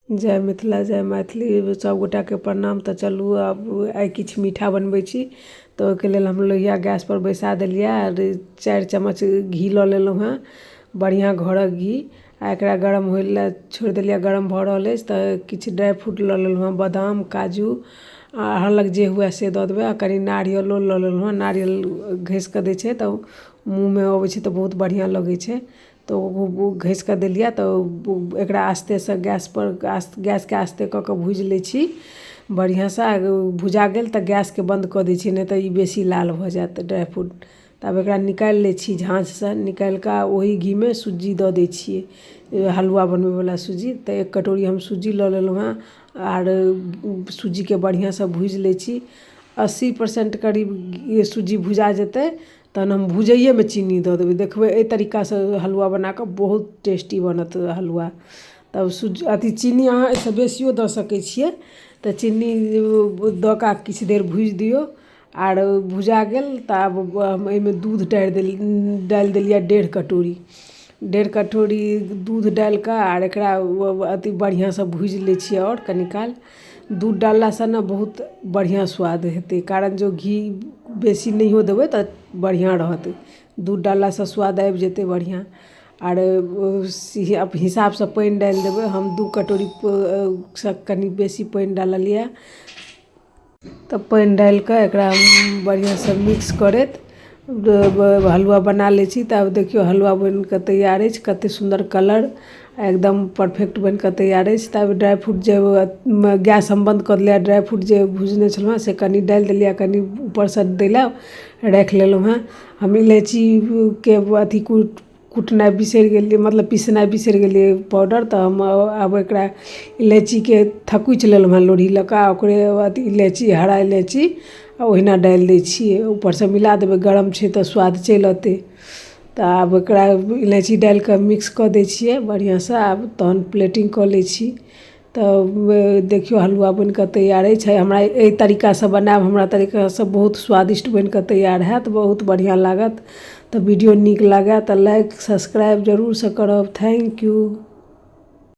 जय मिथिला जय मैथिली। सभगोटाके प्रणाम। तऽ चलू आब आइ किछु मीठा बनबै छी, तऽ ओहिके लेल हम लोहिया गैसपर बैसा देलियै आर 4 चम्मच घी लऽ लेलहुँ हेँ, बढ़िआँ घरक घी, आ एकरा गरम होइ लए छोड़ि देलियै। गरम भऽ रहल अछि तऽ किछु ड्राइ फ्रूट लऽ लेलहुँ हेँ, बादाम, काजू, आ अहाँ लग जे हुए से दऽ देबै, आ कनि नारियलो लऽ लेलहुँ हेँ। नारियल घसि कऽ दै छै तऽ मुँहमे अबै छै तऽ बहुत बढ़िआँ लगै छै, तऽ ओ घसि कऽ देलियै। तऽ एकरा आस्तेसँ गैसपर गैसके आस्ते कऽ कऽ भूजि लै छी बढ़िआँसँ। भुजा गेल तऽ गैसके बन्द कऽ दै छियै, नहि तऽ ई बेसी लाल भऽ जायत ड्राइ फ्रूट। तऽ आब एकरा निकालि लै छी झाँझसँ, निकालि कऽ ओही घीमे सुज्जी दऽ दै छियै, हलुआ बनबैवला सुज्जी। तऽ 1 कटोरी हम सुज्जी लऽ लेलहुँ हेँ आर सुज्जीके बढ़िआँसँ भूजि लै छी। 80% करीब सुज्जी भुजा जेतै तहन हम भुजैएमे चीनी दऽ देबै। देखबै, एहि तरीकासँ हलुआ बना कऽ बहुत टेस्टी बनत हलुआ। तब सुज्जी अथी चीनी अहाँ एहिसँ बेसियो दऽ सकै छियै। तऽ चीनी दऽ कऽ किछु देर भूजि दियौ आर भुजा गेल तऽ आब हम एहिमे दूध डालि देलियै 1.5 कटोरी। 1.5 कटोरी दूध डालि कऽ आर एकरा अथी बढ़िआँसँ भूजि लै छियै आओर कनि काल। दूध डाललासँ ने बहुत बढ़िआँ स्वाद हेतै, कारण जे घी बेसी नहियो देबै तऽ बढ़िआँ रहत, दूध डाललासँ स्वाद आबि जेतै बढ़िआँ। आर हिसाबसँ पानि डालि देबै। हम 2 कटोरीसँ कनि बेसी पानि डाललियै। तऽ पानि डालिकऽ एकरा बढ़िआँसँ मिक्स करैत हलुआ बना लै छी। तऽ आब देखियौ, हलुआ बनि कऽ तैयार अछि, कतेक सुन्दर कलर एकदम परफेक्ट बनि कऽ तैयार अछि। तऽ आब ड्राइ फ्रूट जे गैस हम बन्द कऽ देलियै, ड्राइ फ्रूट जे भुजने छलहुँ हेँ से कनि डालि देलियै, कनि ऊपरसँ दै लए राखि लेलहुँ हेँ। हम इलायचीके अथी कुटनाइ बिसरि गेलियै, मतलब पिसनाइ बिसरि गेलियै पाउडर। तऽ हम आब एकरा इलायचीके थकुचि लेलहुँ हेँ लोढ़ी लऽ कऽ आ ओकरे अथी इलायची, हरा इलायची ओहिना डालि दै छियै, ऊपरसँ मिला देबै। गरम छै तऽ स्वाद चलि अयतै। तऽ आब एकरा इलायची डालि कऽ मिक्स कऽ दै छियै बढ़िआँसँ। आब तहन प्लेटिंग कऽ लै छी। तऽ देखियौ, हलुआ बनि कऽ तैयार अछि। हमरा एहि तरीकासँ बनायब, हमरा तरीकासँ बहुत स्वादिष्ट बनि कऽ तैयार हैत, बहुत बढ़िआँ लागत। तऽ वीडियो नीक लागय तऽ लाइक सब्सक्राइब जरूरसँ करब। Thank you.